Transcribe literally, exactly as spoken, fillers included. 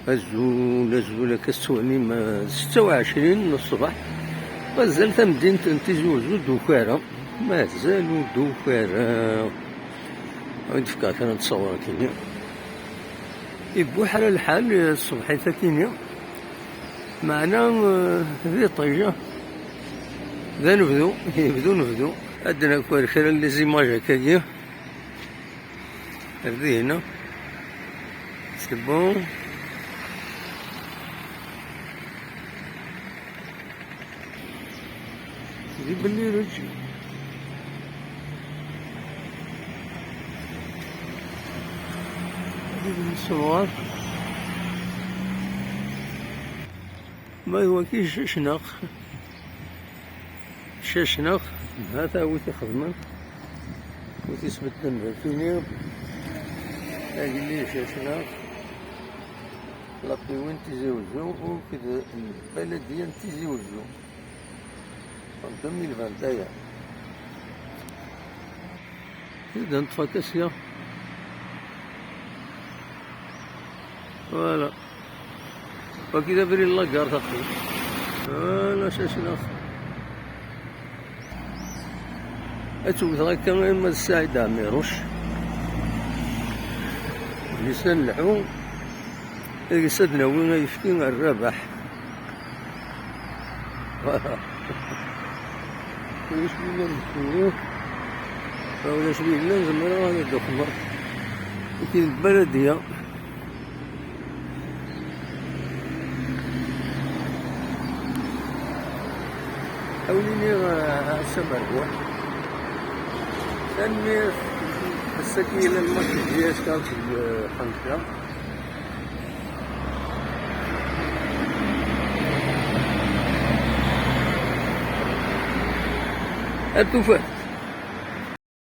Azul, azul, akka tettwalim, eh, d ssetta u ɛecrin n ṣṣbeḥ. Mazal tamdint n Tizi Uzzu d ukara. Mazal ur d ukara. Ad d-fkeɣ kra n ttṣawṛat-agi. Ibuḥ ara lḥal, eh, ṣṣbeḥ-it akini. Meɛna, eh, d iṭij. D anebdu, yebda unebdu. Ad d-naker kra n les images akkagi. Ar dihina. C'est bon. Di belli rǧu. Di belli semɣer. Ma d waki cacneɣ. Cacneɣ, ha-t-a wi t-ixedmen, wi t-isbedden d akini, agellid Cacneɣ, lapiwin n Tizi Uzzu, akked lbaladiya n Tizi Uzzu, en deux mille vingt et un. Ad neṭṭef akka sya. Voilà. Wagi d abrid n la gare taqburt. Voilà, Cacneɣ. Ad tt-wteɣ akka arma d Saɛid Ɛmiruc. Deg-s ad nelḥu, deg-s ad nawi ayefki ar Rabaḥ. Voilà. Ulac mi yellan deffir-i, ma ulac mi yellan, zemreɣ ad d-uxmeɣ. Nekk d lbaladiya. Ad wen-iniɣ, eh, ass amerbuḥ. Tanemmirt. Ass-agi yella lmatch n J S K akked, eh, Qenṭya. Ar tufat.